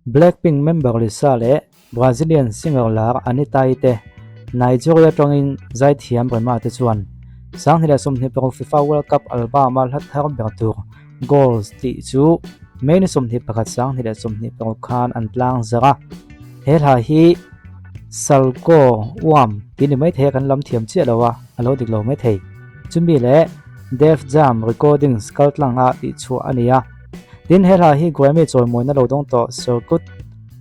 Blackpink member Lisa leh Brazilian singer lar Anitta-i te Nigeria atangin zaithiam Rema te chuan 2026 FIFA World Cup album-a hla thar ber tur Goals tih chu May ni 21 2026 khan an tlang zarh a. He hla hi Salko Uam tih ni maithei a kan lam thiam chiah lo a, a lo dik lo maithei. Chumi leh Def Jam Recordings kaltlanga tihchhuah a ni a. Tin, he hla hi Grammy chawimawina lo dawng tawh Circuit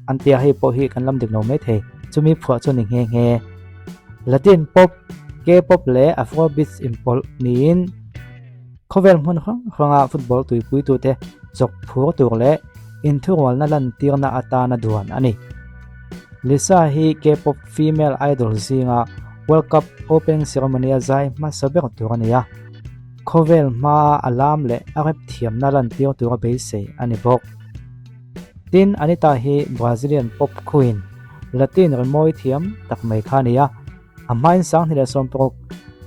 an tia hei pawh hi kan lam dik lo maithei. Chumi phuah chu ni nghe nghe. Latin pop, K-pop leh Afrobeats inpawlh niin khawvel hmun hrang hranga football tuipuitute chawk phur tur leh inthurualna lantirna atana duan a ni. Lisa hi K-pop female idol zinga World Cup opening ceremony-a zai hmasa ber tur a ni a. Khawvel hmaa a lam leh a rep thiamna lantir tura beisei a ni bawk. Tin, Anitta hi Brazilian pop queen, Latin rimawi thiam tak mai kha a ni a, a hmain 2016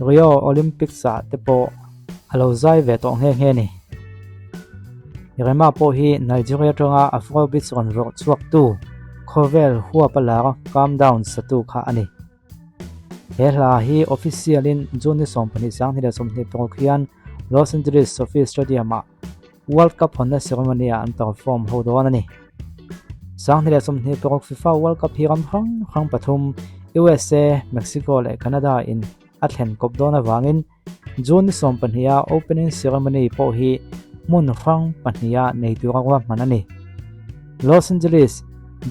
Rio Olympics-ah te pawh a lo zai ve tawh nghe nghe a ni. Rema pawh hi Nigeria atanga Afrobeats rawn vawrh chhuaktu khawvel huapa lar Calm Down satu kha a ni. He hla hi official in June ni 12 2026 hian Los Angeles SoFi Stadium ah World Cup hawnna ceremony ah an perform ho dawn a ni. 2026 FIFA World Cup hi ram hrang hrang pathum USA, Mexico leh Canada in a thlen kawp dawn avangin June ni 12 a opening ceremony pawh hi hmun hrang pahniha nei tura ruahman a ni. Los Angeles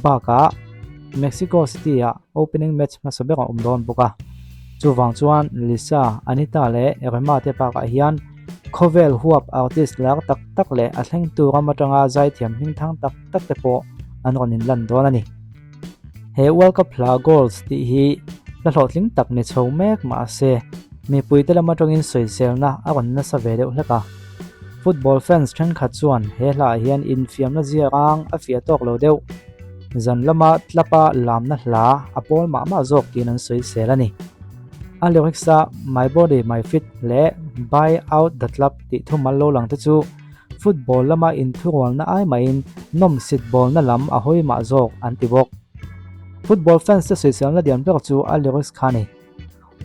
bakah Mexico City-ah opening match hmasa ber a awm dawn bawk a. Chuvang chuan Lisa, Anita leh Rema te bakah hian khawvel huap artist lar tak tak leh a thlengtu ram atanga zaithiam hmingthang tak tak te pawh an rawn inlan dawn a ni. He World Cup hla goals tih hi hla hlawhtling tak ni chho mek mahse mipuite lam atangin sawiselna a rawn nasa ve deuh hlek a. Football fans thenkhat chuan he hlaah hian infiamna zia rang a fiah tawk lo deuh. Zan lama tlapa lamna hla a pawl mah mah zawk tiin an sawisel a ni. A lyrics a My body, my feet leh Buy out the club tih thumal lo lang te chu Football lama inthurualna ai mahin nawmsit bawlna lam a hawi mah zawk an ti bawk. Football fans te sawiselna lian ber chu a lyrics kha a ni.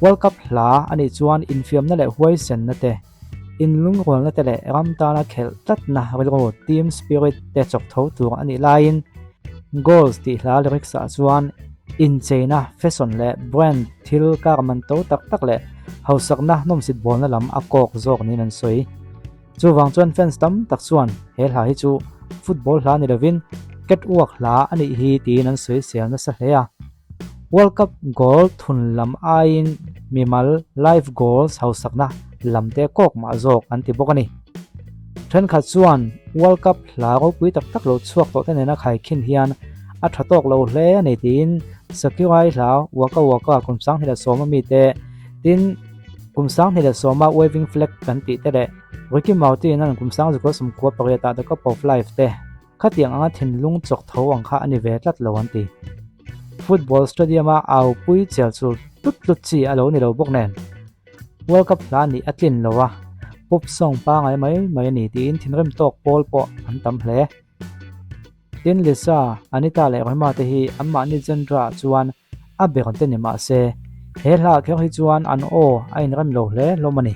World Cup hla a nih chuan infiamna leh huaisenna te, inlungrualna te leh ram tana khelh tlatna rilru, team spirit, te chawk tho tur a nih laiin goals tih hla lyrics ah chuan incheina, fashion leh brand thil kar man to tak tak leh hausakna nawmsit bawlna lam a kawk zawk niin an sawi. Chuvang chuan fans tam tak chuan he hla hi chu football hla ni lovin catwalk hla a nih hi tiin an sawisel nasa hle a. World Cup goal thun lam aiin mimal live goals hausakna lam te kawk mah zawk an ti bawk a ni. Thenkhat chuan World Cup hla ropui tak tak lo chhuak tawh te nena khaikhin hian a tha tawk lo hle a ni tiin Sakirai hla Waka Waka kum 2010 ami te tin Kum 2010 a Waving Flag kan tih te leh Ricky Martin an kum 1998 ah The Cup of Life te khatiang anga thinlung chawk tho ang kha a ni ve tlat lo an ti. Football stadium a au pui chel chu tlut tlut chi a lo ni lo bawk nen World Cup hla nih a tlin lo a, pop song pangai mai mai a ni tiin thinrim tawk pawl pawh an tam hle. Tin Lisa, Anita leh Rema te hi anmahni genre ah chuan a ber te ni mah se, he hla kher hi chuan an aw a inrem lo hle hlawm a ni.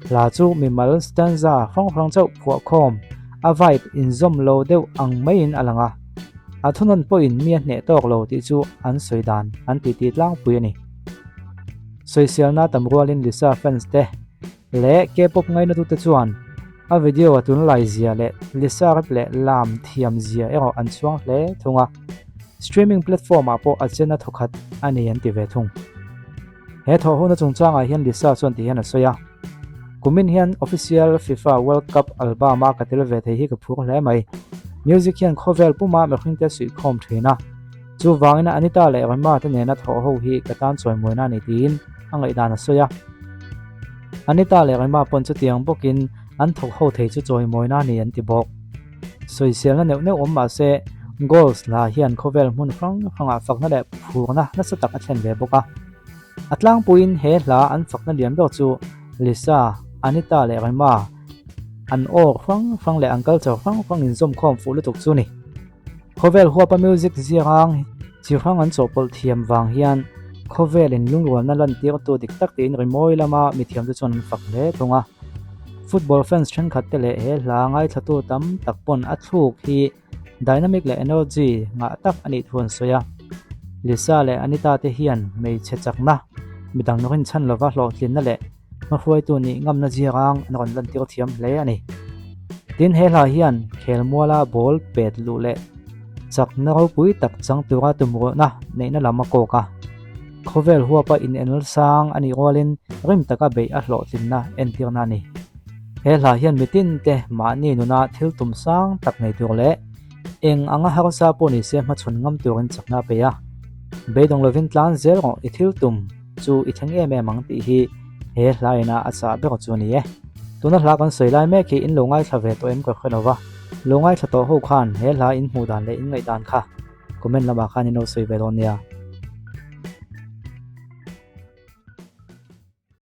Hla chu mimal stanza hrang hrang chauh phuah khawm, a vibe inzawm lo deuh ang maiin a lang a. A thunawn pawhin mi a hneh tawk lo tih chu an sawi dan an titi tlangpui a ni. Sawiselna tam rualin Lisa fans te leh K-pop ngainatute chuan a video a tunlai zia leh Lisa rep leh lam thiam zia erawh an chhuang hle thung a, streaming platform ah pawh a chen a thawkhat a ni an ti ve thung. He thawhhona chungchangah hian Lisa chuan ti hian a sawi a, Kumin hian official FIFA World Cup album a ka tel ve thei hi ka phur hle mai. Music hian khawvel puma mihringte suihkhawm thin a, chuvangin Anita leh Rema te nena thawhho hi ka tan chawimuaina a ni tiin a ngaihdan a sawi a. Anita leh Rema pawn chutiang bawkin an thawk ho thei chu chawimawina a ni an ti bawk. Sawiselna neuh neuh awm mah se, goals hla hian khawvel hmun hrang hrangah fakna leh phurna nasa tak a thlen ve bawk a. A tlangpuiin he hla an fakna lian ber chu Lisa, Anita leh Rema an aw hrang hrang leh an culture hrang hrang inzawmkhawm fuh lutuk chu a ni. Khawvel huapa music ziarang chi hrang an chawhpawlh thiam vang hian khawvel in lungrualna lantirtu dik tak tiin rimawi lama mithiamte chuan an fak hle thung a. Football fans thenkhat te leh he hla ngaithlatu tam tak pawn a thluk hi dynamic leh energy ngah tak a nih thu an sawi a. Lisa leh Anita te hian hmeichhe chakna, midang rinchhan lova hlawhtlinna leh hmahruaitu nih ngamna ziarang an rawn lantir thiam hle a ni. Tin, he hla hian khelmuala ball pet luh leh chakna ropui tak chang tura tumruahna neihna lam a kawk a. Khawvel huapa inenel sang a nih rualin rim taka beih a hlawhtlinna entirna a ni. He hla hian mitin te mahni nuna thil tum sang tak nei tur leh eng anga harsa pawh ni se hmachhawn ngam turin chakna a pe a. Beidawng lovin tlan zel rawh i thil tum chu i thleng em em ang tih hi he hla ina a chah ber chu a ni e. Tuna hla kan sawi lai mek hi in lo ngaithla ve tawh em ka hre lo va, lo ngaithla tawh ho khan he hla in hmuh dan leh in ngaih dan kha comment lamah khan in lo sawi ve dawn nia.